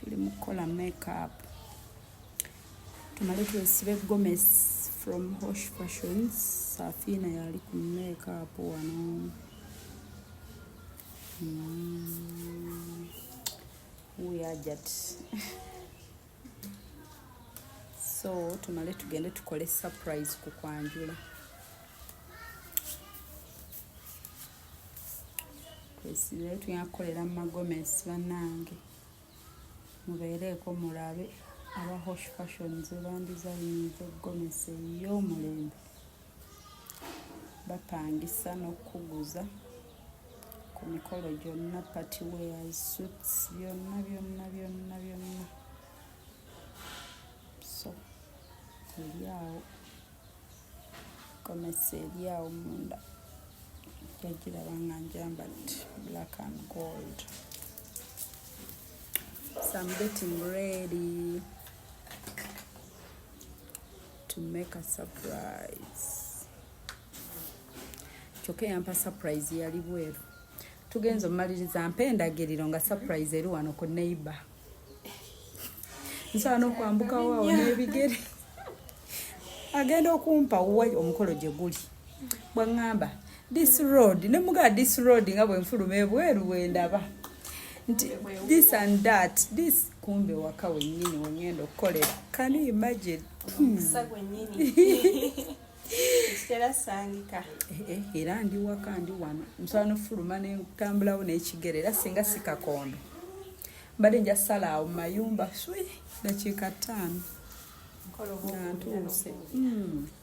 Tuli mu kukola makeup, tumale twesibe gomes from Hosh Fashions. Safiina yali ku makeup wano. Wuyajat. So tumale tugende tukole surprise ku kwanjula. Twesibe, tugenda kukolera mu magomesi. Bannange, mubeereeko mulabe aba Hosh Fashions bandizayiniza egomesi ey'omulembe. Bapangisa n'okukuguza ku mikolo gyonna, party wears, suits, byonna byonna byonna byonna. So eri awo gomesi, eri awo munda, jagiraba nga njambadde black and gold. So I'm getting ready to make a surprise. Kyokka eyampa surprise yali bweru. Tugenza omumaliriza mpa endagiriro nga surprise eri wano ku neighbor. Nsobola n'okwambukawo awo n'ebigere. Agenda okumpa wa omukolo gye guli, bwaŋŋamba this road, ne mugaa this road, nga bwe nfuluma ebweru bwe ndaba nti this and that, this, kumbe waka wennyini wengenda okukolera. Can you imagine? Omukisa gwennyini ekitera sangika. Eh, eh, era ndi waka, ndi wano, nsobola nofuluma nentambulawo n'ekigere. Era singa si kakondo, mbadde nja sala awo mu mayumba swi dakiika 5 Nkola oba nga okubira ntuuse. n'okubira.